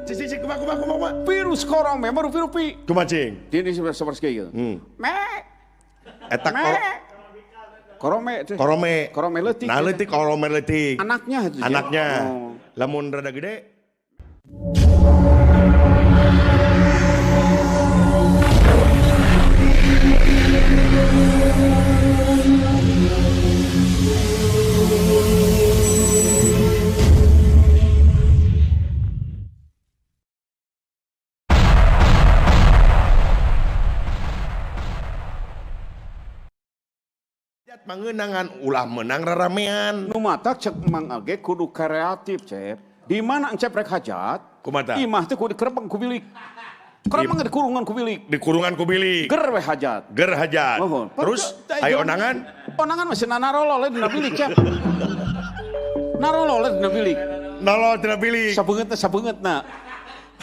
Cicing kumaha kumaha kumaha. Virus korome marupi-rupi. Kumaha cing? Dini seperti kieu. Me. Eta korome teh. Korome. Korome leutik. Nah leutik korome leutik. Anaknya itu. Anaknya. Oh. Lamun rada gede. Mangeunangan ulah menang raramean. Nu matak cek Mang Age kudu kreatif, Cep. Di mana Encep rek hajat? Kumaha? Imah teh kudu dikerebeng ku bilik. Kerebeng dikurungan ku bilik. Dikurungan ku bilik. Ger we hajat. Ger hajat. Mohon. Terus ayo onangan? Onangan masih narolol dina bilik, Cep. Narolol dina bilik. Nolol dina bilik. Sabeungeutna sabeungeutna.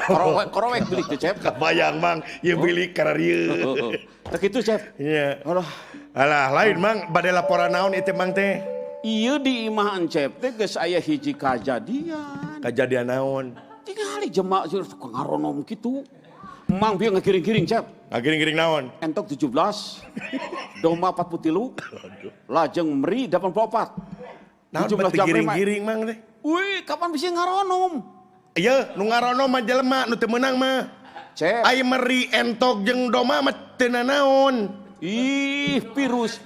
Korowek korowek bilik teh, Cep. Kebayang Mang, ieu bilik kararieu. Tah kitu, Cep. Iya. Alah. Alah, lain Mang, bade laporan naon ieu teh Mang teh? Ieu di imah Encep teh geus aya hiji kajadian. Kajadian naon? Tingali jema ngaronom kitu. Mang bieu ngagiring-giring, Cep. Ngagiring-giring naon? Entok 17, domba 43, lajeng meri 84. Naon bet giring-giring Mang teh? Wih, kapan bisa ngaronom? Iya, nu ngaronom mah jelema nu teu meunang mah. Cep. Ai meri entok jeung domba mah teu nanaon. Ih, virus.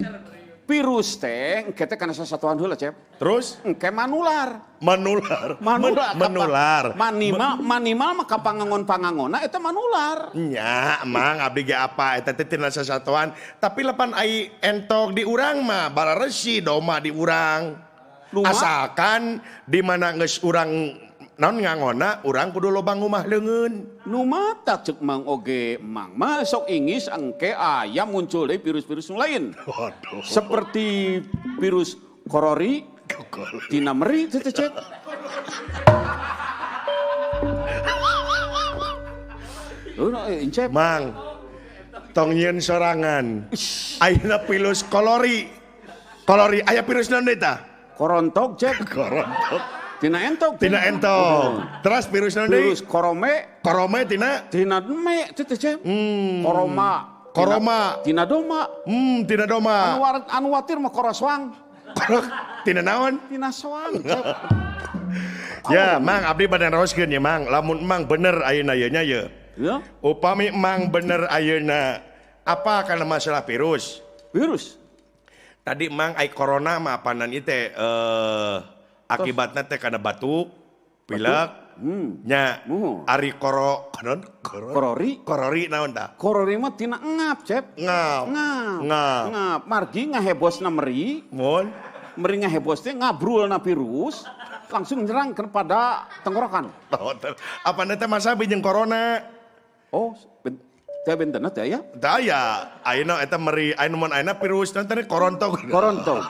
Virus teh engke teh kana sasatuan heula, Cep. Terus? Engke manular. Manular. Manular. Menular. Manima, manimal mah ka pangangon-pangangonna eta manular. Nya, Mang abdi ge apa eta teh tina sasatuan, tapi lepan ai entok di urang mah balaresi domba di urang. Asalkan di mana geus urang naon ngangona urang kudu loba ngumah leungeun. Nu matak cek Mang oge, Mang mah sok ingis engke aya muncul deui virus-virus nu lain. Waduh. Seperti virus korori, tina meri teh teh, Cep. Encep. Mang, tong nyieun sorangan. Ayeuna virus kolori. Kolori aya virus naon deui tah? Korontog, Cep. Korontog. Tina entok. Tina entok. Terus virus naon deui? Virus korome. Korome tina? Tina me teh teh, Cep. Koroma. Koroma. Tina doma. Tina doma. Anu watir mah koroswang. Tina naon? Tina soang, Cep. Ya, Mang abdi bade naroskeun ya, Mang. Lamun Mang bener ayeuna ieu nya ye. Ya. Upami Mang bener ayeuna apa kana masalah virus? Virus. Tadi Mang ai corona mah apanan ieu teh akibatna teh kana batuk, pilek, nya ari koro konon korori, korori naon tah? Korori mah tina ngap, Cep. Ngap. Ngap. Ngap. Margi ngahebosna meri. Mun meri ngahebos teh ngabrulna virus langsung nyerang kepada tenggorokan. Oh, apana teh masa jeung corona? Oh, teh bentena teh aya? Teh aya. Ayeuna eta meri anu mun ayeuna virus naon teh korontog. Korontog.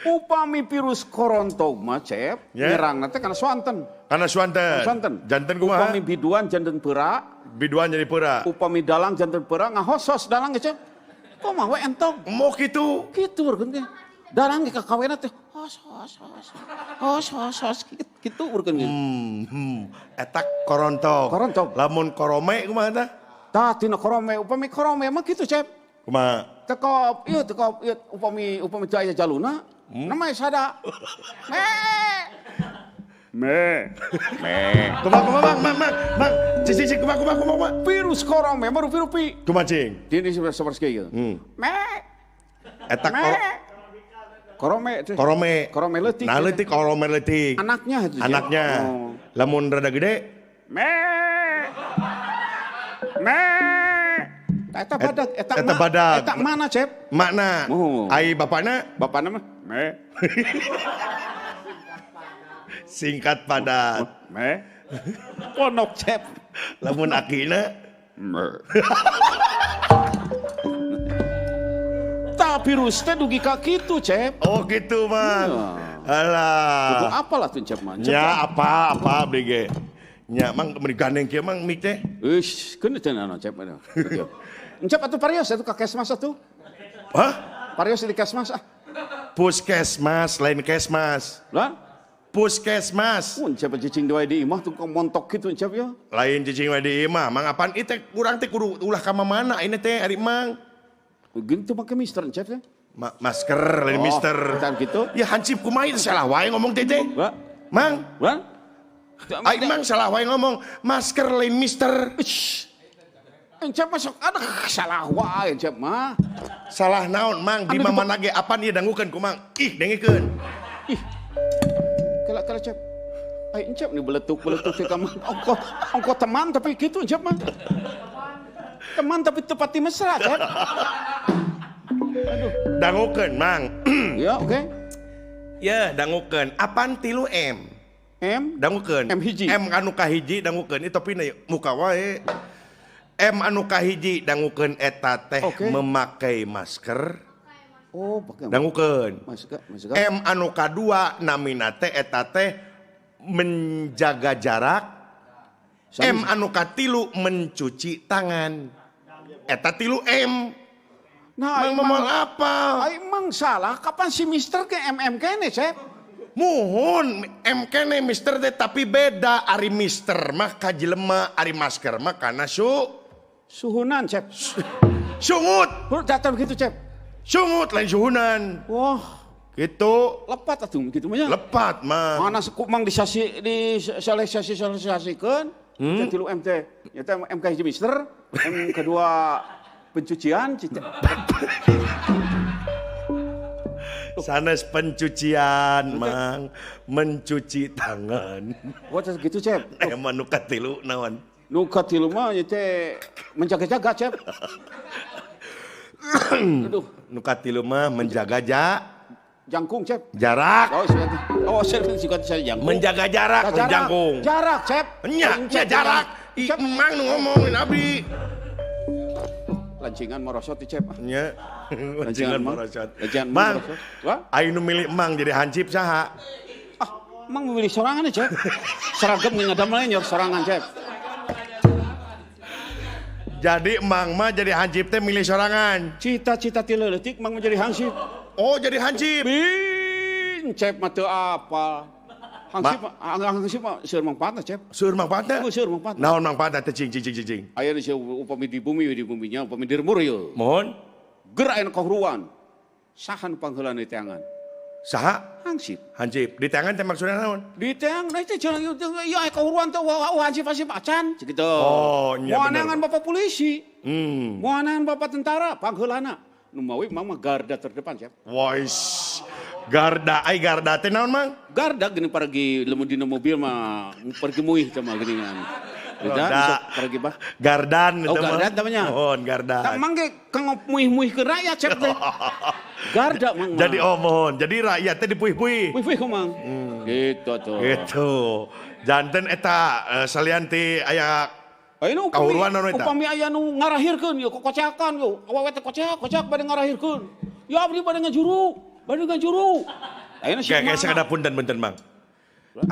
Upami virus korontog mah, Cep, yeah. Nyerangna teh kana swanten. Kana swanten. Swanten. Janten kumaha? Upami biduan janten peura. Biduan jadi peura. Upami dalang janten peura ngahosos dalang ge, Cep. Kumaha we entog? Mo kitu. Kitu urkeun teh. Dalang ge kakawena teh hos hos hos. Hos hos hos kitu urkeun ge. Eta korontog. Korontog. Lamun korome kumaha tah? Tah tina korome, upami korome mah kitu, Cep. Kumaha? Tekop ieu tekop ieu upami upami teu aya jaluna. Namanya sada. Me. Me. Me. Kumaha kumaha Mang, Mang, Mang, Mang. Cicing cicing kumaha kumaha kumaha. Virus korome marupi-rupi. Kumaha cing? Dini seperti kieu. Me. Eta korome teh. Korome. Korome leutik. Nah leutik korome leutik. Anaknya itu. Anaknya. Oh. Lamun rada gede. Me. Me. Eta badag, eta badag. Eta mana, Cep? Makna. Oh. Ai bapana? Bapana mah me. Singkat padat. Me. Ponok, Cep. Lamun akina me. Tah virus teh dugi ka kitu, Cep. Oh kitu, Mang. Iya. Alah. Kudu apalah tuh, Cep mah. Ya apa apa abdi ge. Nya Mang meuni gandeng kieu Mang mik teh. Eush, keun teh naon, Cep. Encep atuh parios atuh ka kesmas atuh. Hah? Parios di kesmas ah. Puskesmas lain kesmas. Lah? Puskesmas. Mun siapa cicing wae di imah tuh montok kitu encep ya. Lain cicing wae di imah, mang apaan ieu teh urang teh kudu ulah ka mana ini teh ari mang. Geuning teu make mister encep teh. Masker lain mister. Bukan gitu. Ya hansip kumaha ieu salah wae ngomong teh teh. Mang. Wah. Ai mang salah wae ngomong, masker lain mister. Encep masuk aduh salah wae encep mah. Salah naon mang di mana ge apaan ieu dangukeun ku mang. Ih dengekeun. Ih. Kala cep. Ai encep nih beletuk-beletuk teh ka mah. Ongko teman tapi gitu encep mah. Teman tapi tepati mesra cep. Aduh. Dangukeun mang. Ya oke. Okay. Ya dangukeun. Apaan 3 M? M? Dangukeun. M hiji. M anu kahiji dangukeun. Ieu tapi muka wae. M anu kahiji dangukeun eta teh okay. Memakai masker. Oh, pakai dangukeun. Masker. M anu kadua namina teh eta teh menjaga jarak. Sami. M anu katilu mencuci tangan. Eta 3 M. Nah, mang moal apa? Ai mang salah kapan si mister ke MM kene, Cep? Muhun M kene mister teh tapi beda ari mister mah ka jelema ari masker mah kana suhunan, Cep. Sungut. Datang begitu, Cep. Sungut lain suhunan. Wah, gitu. Lepat atuh gitu mah nya. Lepat mah. Mana mang disasi di seleksi-seleksikeun. 3 M teh. Nya teh M ka hiji mister, M kedua pencucian cita. Sanes pencucian, mang mencuci tangan. Wah, gitu, Cep. Emang nu katilu naon? Nu katilu mah nya teh menjaga-jaga, Cep. Aduh, nu katilu mah menjaga jangkung, Cep. Jarak. Oh, saya jangkung. Menjaga jarak, jangkung. Jarak, Cep. Nya, jarak. Ih, emang nu ngomongin abdi. Lancingan merosot di Cep. Nya. Lancingan merosot. Mang, ayo nu milih emang jadi hansip saha? Ah, emang memilih sorangan ya, Cep. Seragam ngadamel nyor sorangan, Cep. Jadi emang mah jadi hansip teh milih sorangan. Cita-cita ti leutik mang menjadi hansip. Oh, jadi hansip. Bin, Cep mah teu apa. Hansip hansip mah seueur mangfaatna, Cep. Seueur mangfaatna? Seueur mangfaatna. Naon mangfaatna teh cing cing cing cing. Aya di upami di bumi di buminya upami di lemur ieu. Mohon. Ger aya kahuruan. Saha nu pangheulana di teangan? Saha? Hansip. Hansip. Di teangan teh maksudna naon? Di teangan teh cenah ieu aya kahuruan teh wah hansip-hansip acan gitu. Oh, nya bener. Moal bapak polisi. Moal bapak tentara pangheulana. Nu mawi mang mah garda terdepan, Cep. Wois. Garda, ai garda teh naon mang? Garda geuning paragi lamun dina mobil mah pergi muih teh mah geuningan. Garda, pergi bah. Gardan oh, gardan namanya. Mohon gardan. Tak mang ge kang muih-muih ke rakyat, Cep teh. Garda mang. Jadi oh mohon, jadi rakyat teh dipuih-puih. Puih-puih ku mang. Gitu tuh. Gitu. Janten eta salian ti aya ayeuna upami aya nu ngarahirkeun yeuh kokocakan yeuh awewe teh kocak bade ngarahirkeun. Ya abdi bade ngajuru, bade ngajuru. Ayeuna si Kayak sakada punten-punten mang.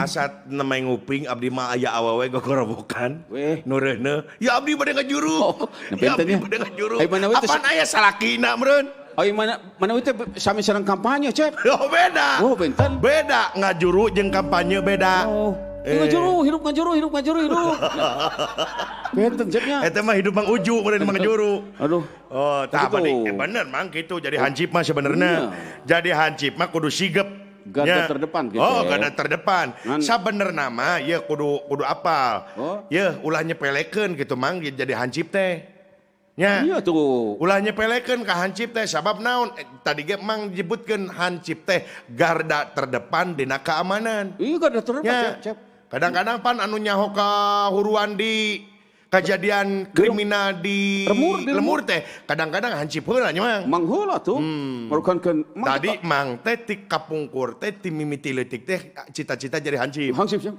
Asat namai nguping abdi mah aya awewe gogorobokan. Nu reuneuh, ya abdi bade ngajuru. Oh, ya abdi bade ngajuru. Apaan aya salakina meureun? Ai mana mana teh sami sareng kampanye, Cep. Oh beda. Oh benten. Beda ngajuru jeung kampanye beda. Oh. Ngajuru, hidup ngajuru, hidup ngajuru, hidup. Benten Cepnya. Eta mah hidup Mang Uju meureun Mang Juru. Aduh. Oh, tah bener Mang gitu. Jadi hansip mah sebenarnya. Jadi hansip mah kudu sigep. Garda terdepan gitu. Oh, garda terdepan. Sabenerna mah ya kudu kudu apal. Oh. Ya ulah nyepelekeun gitu Mang jadi hansip teh. Nya. Iya tuh. Ulah nyepelekeun ka hansip teh sabab naon? Tadi ge Mang nyebutkeun hansip teh garda terdepan dina keamanan. Iya garda terdepan, Cep. Kadang-kadang pan anu nyaho kahuruan di kejadian kriminal di lemur teh kadang-kadang hansip heula nya Mang. Mang heula tuh. Merukankeun tadi Mang teh ti kapungkur teh ti mimiti leutik teh cita-cita jadi hansip. Hansip sia.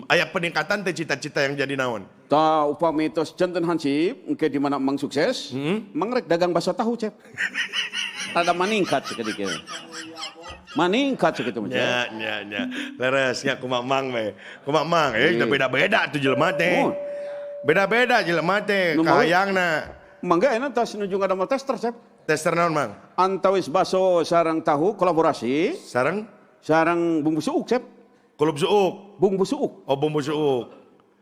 Aya peningkatan teh cita-cita yang jadi naon? Tah upami tos janten hansip engke di mana Mang sukses, Mang rek dagang bakso tahu, Cep. Rada maningkat sakedik. Maningkat sakitu mah. Nya nya nya. Leres nya kumaha Mang we. Kumaha Mang beda-beda tuh jelema teh. Beda-beda jelema teh kahayangna. Mangga enak tas nuju ngadamel tester, Cep. Tester naon, Mang? Antawis bakso sareng tahu kolaborasi. Sareng? Sareng bumbu suuk, Cep. Kulub suuk. Bungbu suuk. Oh, bumbu suuk.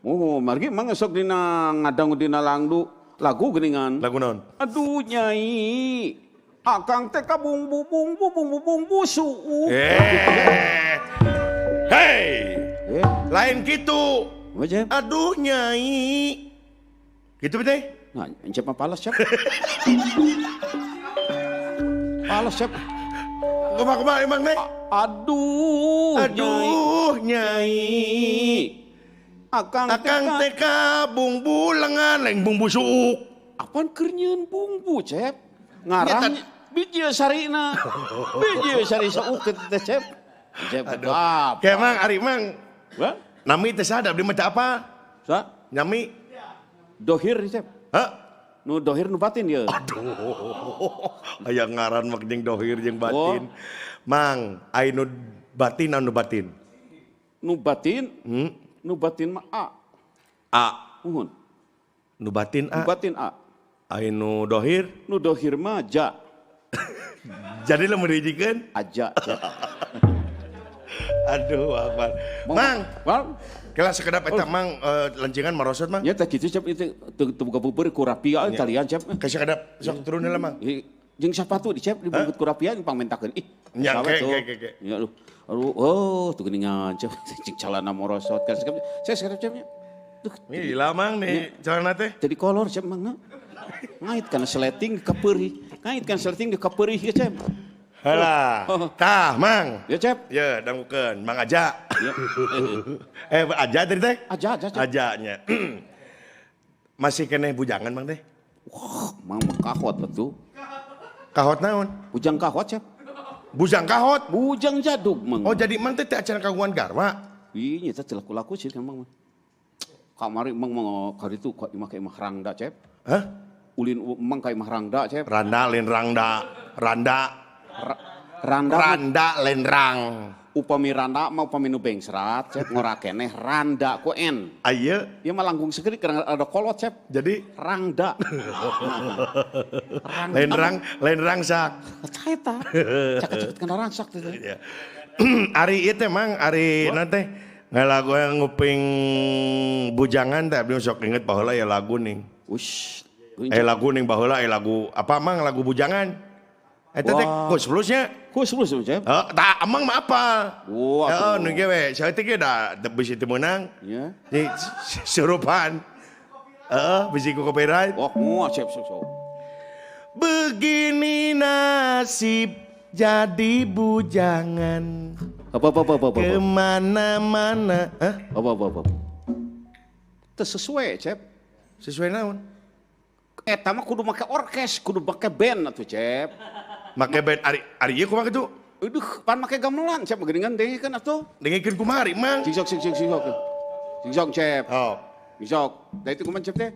Oh, margi mang sok dina ngadang dina langdu lagu geuningan. Lagu naon? Aduh nyai. Akang teh ka bungbu bungbu bungbu bungbu suuk. Hey. Lain gitu. Aduh nyai. Gitu teh? Nah, encep mah palas, Cep. Palas, Cep. Kumaha emang teh? Aduh, aduh nyai. Akang teh ka bungbu lengan lain bumbu suuk. Apaan keur nyieun bumbu, Cep? Ngarang biji sarina. Biji sari suuk teh, Cep. Cep. Aduh. Kayak mang ari mang. Nami teh sadap di maca apa? Sa? Nami dohir, Cep. Hah? Nu dohir nu batin ya. Aduh. Aya ngaran mah jeung dohir jeung batin. Oh. Mang, ai nu batin anu batin? Nu batin? Nu batin mah A. A. Uhun. Nu batin A. Nu batin A. Ai nu dohir? Nu dohir mah ja. Jadi lamun dihijikeun? Aja. Aduh, akbar. Mang, kelas sekedap eta mang lencingan marosot mang. Nya teh kitu Cep itu teu boga beubeur ku rapia talian Cep. Ka sekedap sok turun heula mang. Jeung sapatu di Cep dibungkut ku rapia pangmentakeun. Ih, nya ke. Ya aduh. Aduh, oh tuh geuningan Cep jeung calana morosot kan saya sekedap Cep nya. Duh, gila mang nih celana teh. Jadi kolor Cep mang. Ngait kana sleting ka peurih. Ngait kana sleting di ka peurih ya Cep. Halah, tah mang. Ya Cep. Ya, dangukeun, Mang Aja. Ya. Aja tadi teh? Aja, Cep. Ajanya. Masih keneh bujangan mang teh? Wah, mang mah kahot atuh. Kahot naon? Bujang kahot, Cep. Bujang kahot? Bujang jadug mang. Oh, jadi mang teh teh acan kagungan garwa? Ih, nya teh laku-laku sih kan mang. Kamari mang mah karitu ka imah ka imah rangda, Cep. Hah? Ulin mang ka imah rangda, Cep. Randa lain rangda, randa. Randa randa lenrang upami randa mah upami nu bengsrat Cep ngora keneh randa ku n ayeuna ieu mah langkung sekedik karena ada kolot Cep jadi rangda. Lain rang lain rangsak eta caket-caket kana rangsak teh. Ari ieu teh mang ari naon teh ngalagu yang nguping bujangan teh abdi sok inget baheula ya lagu ning. Ush. Lagu ning baheula lagu apa mang lagu bujangan. Eta teh Kus Plusnya. Kus Plus Cep. Heeh, tah emang mah apa? Wah. Heeh, nu ge we, saeutik ge da bisi teu meunang. Nya. Surupan. Heeh, bisi ku copyright. Wah, moal Cep sok. Begini nasib jadi bujangan. Apa. Kemana-mana. Hah? Apa. Teu sesuai, Cep. Sesuai naon? Eta mah kudu make orkes, kudu make band atuh, Cep. Make band ari ieu kumaha kitu? Aduh, pan make gamelan Cep geuningan dengekeun atuh. Dengekeun kumaha ari mang? Sing sok. Sing sok Cep. Oh. Sing sok. Da itu kumaha Cep teh?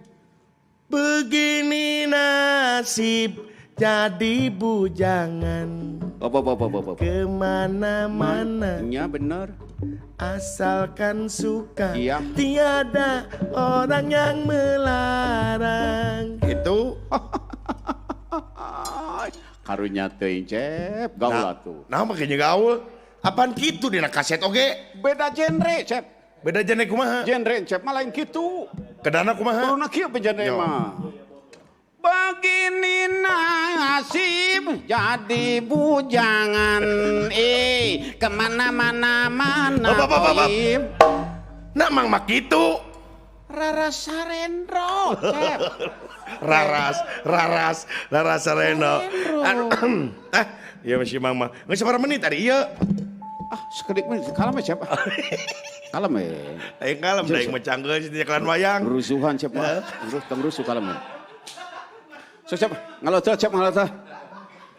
Begini nasib jadi bujangan. Apa. Kemana-mana. Nya bener. Asalkan suka. Iya. Tiada orang yang melarang. Itu. Karunya teuing Cep, gaul atuh. Nah, makanya gaul. Apaan kitu dina kaset oge? Beda genre, Cep. Beda genre kumaha? Genre Cep mah lain kitu. Kedana kumaha? Kuduna kieu genre mah. Begini nasib jadi bujangan, kemana-mana mana. Nah, mang mah kitu. Rara Sarendro, Cep. Raras Sarendro. Ya masih mang mah. Geus sabaraha menit ari ieu? Ah, sekedik menit kalem we, Cep. Kalem we. Aing kalem da aing mah canggeus di nyekelan wayang. Rusuhan, Cep mah. Tong rusuh kalem we. Sok, Cep, ngalotoh, Cep, ngalotoh.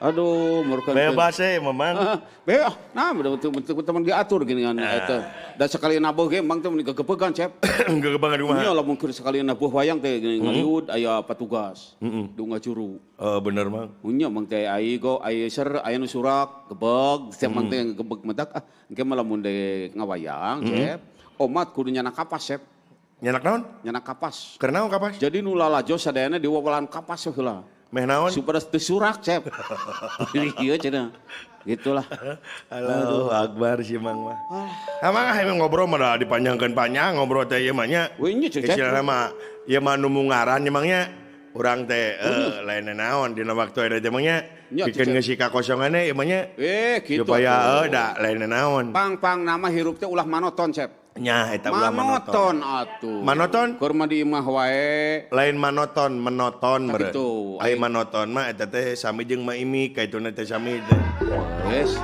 Aduh, murka. Bebas mamang. Bebas. Nah, betul-betul teman diatur gini kan eta. Da sekali nabuh ge mang teh mun gegebegan, Cep. Gegebegan di kumaha? Nya lamun keur sekali nabuh wayang teh gini ngaliud aya patugas. Dunga juru. Heeh, bener mang. Nya mang teh ai go ai ser aya nu surak gebeg, teh mang teh gebeg mentak ah engke mah lamun deuk ngawayang, Cep. Omat kudu nyanak kapas, Cep. Nyanak naon? Nyanak kapas. Keur naon kapas? Jadi nu lalajo sadayana diwawalan kapas heula. Meh naon? Supaya teu surak, Cep. Iya cenah. Gitulah. Allahu akbar si Mang mah. Ah, Mang emang ngobrol mah dipanjangkeun panjang ngobrol teh ieu mah nya. Wih, nya Cep. Istilahna mah ieu mah nu mungaran nya Mang nya. Urang teh lain naon dina waktu eta teh Mang nya. Pikeun ngeusi kakosongan ieu mah nya. Gitu. Supaya da lain naon. Pang-pang nama hirup teh ulah manoton, Cep. Nya eta ulah manoton atuh. Manoton? Keur mah di imah wae. Lain manoton, menoton meureun. Kitu. Ai manoton mah eta teh sami jeung Maimi kaituna teh sami teh. Geus.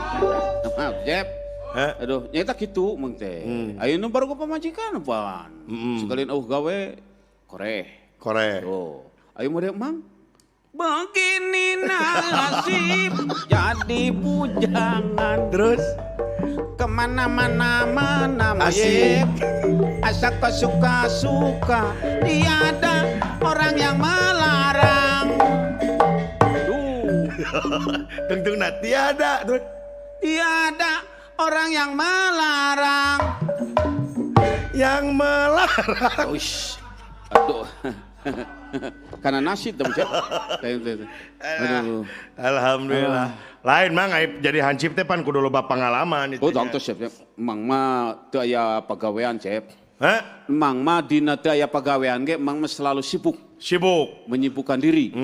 Maaf, Jep. Hah? Aduh, nya eta kitu mang teh. Ayeuna baru pamajikan pan. Sekalian eueuh gawe koreh. Koreh. Tuh. Ayo mah mang. Begini nasib jadi bujangan. Terus kemana-mana mana asik. Asa suka-suka tiada orang yang melarang. Duh. Tungtung tiada terus. Tiada orang yang melarang. Yang melarang. Uish. Aduh. Karena nasi dong, Cep. Aduh. Alhamdulillah. Lain Mang jadi hansip teh pan kudu loba pengalaman itu. Oh, tangtos Cep. Mang mah teu aya pagawean, Cep. Hah? Mang mah dina teu aya pagawean ge mang mah selalu sibuk. Sibuk. Menyibukkan diri.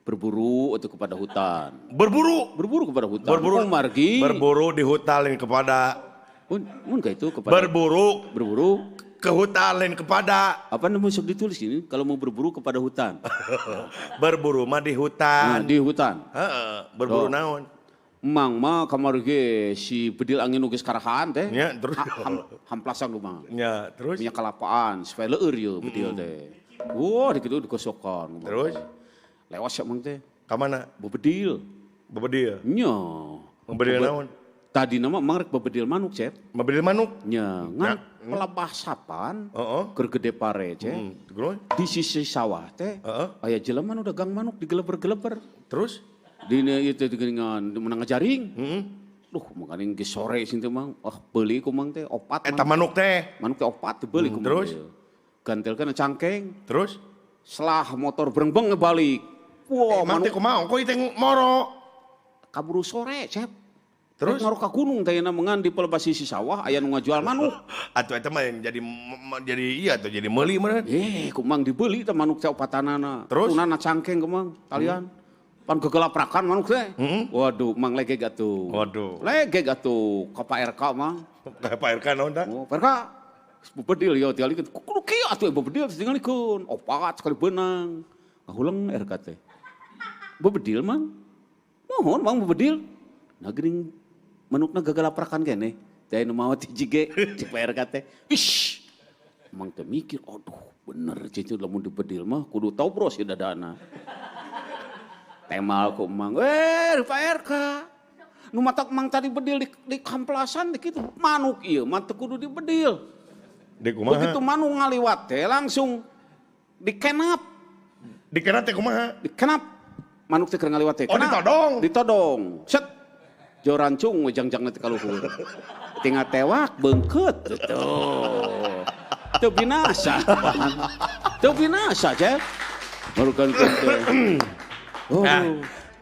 Berburu atau kepada hutan. Berburu. Berburu kepada hutan. Berburu. Oh, margi. Berburu di hutan lain kepada. Mun ka itu kepada. Berburu. Berburu. Ke hutan lain kepada. Apa namanya sok ditulis ini kalau mau berburu kepada hutan. Berburu mah di hutan. Nah, di hutan. Heeh, berburu naon? Mang mah kamari ge si bedil angin nu geus karahaan teh. Nya, terus hamplasan lu mah. Nya, terus minyak kelapaan supaya leueur ye bedil teh. Wah, dikitu digosokan. Terus lewas ya mang teh. Ka mana? Bebedil. Bebedil. Nya. Bebedil naon? Tadi nama mang rek bebedil manuk, Cep. Bebedil manuk? Nya, ngan pelabah sapan, keur gede pare, Cep. Di sisi sawah teh, aya jelema nu dagang manuk digeleber-geleber. Terus? Dina ieu teh geuningan menang ngajaring. Duh, makaning geus sore sing teh mang. Ah, beuli ku mang teh opat. Eta manuk teh. Manuk teh opat dibeli ku mang. Terus? Gantelkeun cangkeng. Terus? Selah motor brengbeng ngebalik. Wah, manuk teh kumaha? Kok ieu teh moro? Kaburu sore, Cep. Terus ngaruh ka gunung teh mengan di pelebas sisi sawah aya nu ngajual manuk. Atuh eta mah jadi iya atuh jadi meuli meureun. Kumang dibeli teh manuk teh opatanana. Terus tunana cangkeng kumang talian. Pan gegelaprakan manuk teh. Waduh, mang legeg atuh. Waduh. Legeg atuh ka Pak RK mah. Ka Pak RK naon tah? Oh, Pak RK. Bebedil ya tingalikeun. Kudu kieu atuh bebedil tingalikeun. Opat sekali beunang. Ngahuleng RK teh. Bebedil mang. Mohon mang bebedil. Nah geuning manukna gagalaprakan keneh. Teh nu maot hiji ge cek Pak RK teh. Ish. Mang teh mikir, aduh bener cicing lamun dibedil mah kudu tobros ieu dadana. Temal ku mang, Pak RK. Nu matak mang tadi bedil di kamplasan teh kitu manuk ieu mah teu kudu dibedil. Di kumaha? Begitu manuk ngaliwat teh langsung dikenap. Dikenap teh kumaha? Dikenap. Manuk teh keur ngaliwat teh. Oh, ditodong. Ditodong. Set. Jorancung wejangjang nanti kaluhur. Tinggal tewak bengket tuh. Teu binasa. Teu binasa, Cep. Barukan teh. Oh.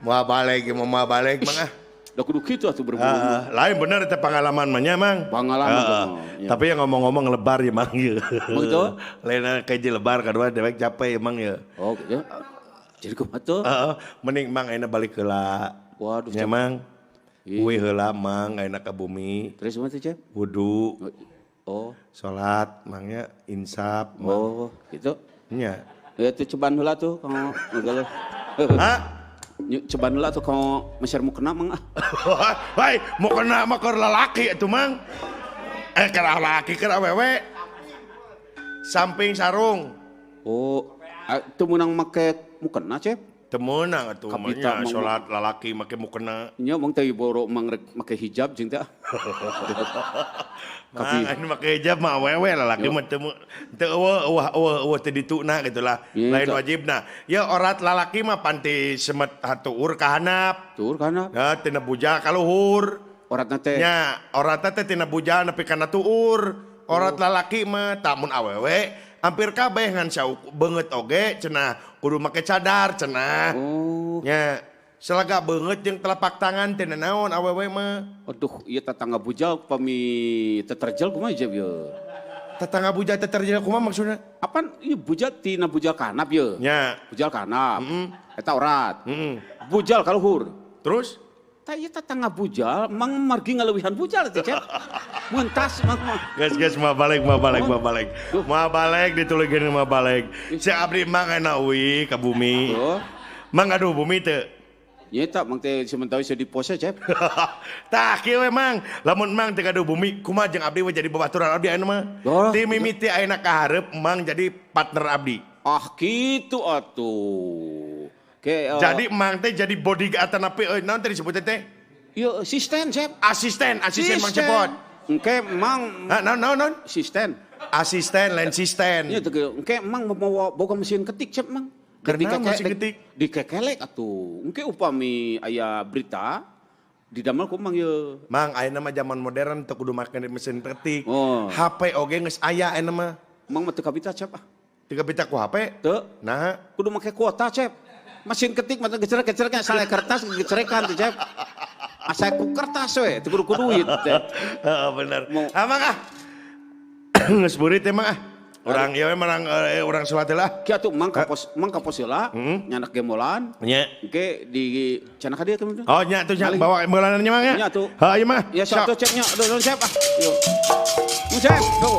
Moal balik, moal balik mah. Da kudu kitu atuh berburu. Lain bener teh pengalaman mah nya, Mang. Pengalaman. Tapi yang ngomong-ngomong lebar ya, Mang ye. Begitu? Lain kayak lebar kadua dewek capek emang ya. Oh, gitu. Jadi kumaha tuh? Mending Mang ayeuna balik heula. Waduh, nya Mang. Uwi heula Mang ayeuna ka bumi. Terus kumaha teh, Cep? Wudu. Oh. Salat mangnya insaf. Mang. Oh, gitu. Nya. Ya tuh ceban heula tuh kang geuleuh. Hah? Ceban heula tuh kang meser mukena Mang ah. Hei, mukena mah keur lalaki atuh Mang. Keur lalaki keur awewe. Samping sarung. Oh, teu meunang make mukena, Cep? Teu meunang atuh mah nya salat lalaki make mukena. Nya mang teh boro mang rek make hijab jeung teh. Mang anu make hijab mah awewe lalaki mah teu teu eueuh teu dituna gitulah. Lain wajibna. Ya orat lalaki mah panti semet hatuur ka handap. Tuur ka handap. Ya tina bujal ka luhur. Oratna teh. Nya oratna teh tina bujal nepi kana tuur. Orat lalaki mah tamun awewe Hampir kabeh ngan beungeut oge cenah kudu make cadar cenah. Oh. Nya, selaga beungeut jeung telapak tangan teh naon awewe mah. Aduh, ieu tatangga bujal pami teterjel kumaha Cep ye? Tetangga bujal teterjel kumaha maksudna? Apan ieu bujal tina bujal kanap ye? Nya. Bujal kanap. Eta orat. Heeh. Bujal ka luhur. Terus? Tah ieu tatangga bujal mang margi ngaleuwihan bujal teh, Cep. Mentas mang mah. Geus geus mah balik mah balik mah balik. Duh. Mah balik dituluykeun mah balik. Si abdi mah enak uwi ka bumi. Oh. Mang aduh bumi teu. Nya eta mang teh sementara di pose, Cep. Tah kieu we Mang, lamun Mang teu gaduh bumi, kumaha jeung abdi we jadi babaturan abdi ayeuna mah. Oh. Ti mimiti ayeuna ka hareup Mang jadi partner abdi. Ah kitu atuh. Ke, Jadi Mang teh jadi bodyguard atanapi euy naon teh disebutnya teh? Ieu asisten, Cep. Asisten, asisten Mang Cepot. Engke Mang Hah, naon naon naon? asisten. Asisten lain sisten. Nya teh engke Mang mau boga mesin ketik, Cep, Mang. Karena mesin ketik? Dikekelek atuh. Engke upami aya berita didamel ku Mang ye. Mang ayeuna mah zaman modern teu kudu make mesin ketik. Oh. HP oge geus aya ayeuna mah. Mang mah teu kabita, Cep, ah. Teu kabita ku HP? Teu. Nah, Kudu make kuota, Cep. Mesin ketik mah gecerek-gecerek salah kertas gecerekan tuh, Cep. Asa ku kertas we, teu kudu ku duit teh. Heeh bener. Mau- Ah Mang ah. Geus burit teh Mang ah. Urang ieu we marang urang salat heula. Ki atuh Mang kapos, Mang kapos heula, nyanak gemolan. Nya. Engke di cenah ka dieu teh. Oh nya tuh nya bawa meulanan Mang ya. Nya tuh. Heuh ieu mah. Ya sok Sok. tuh Cep nya, aduh Cep ah. Yo. Cep, tuh.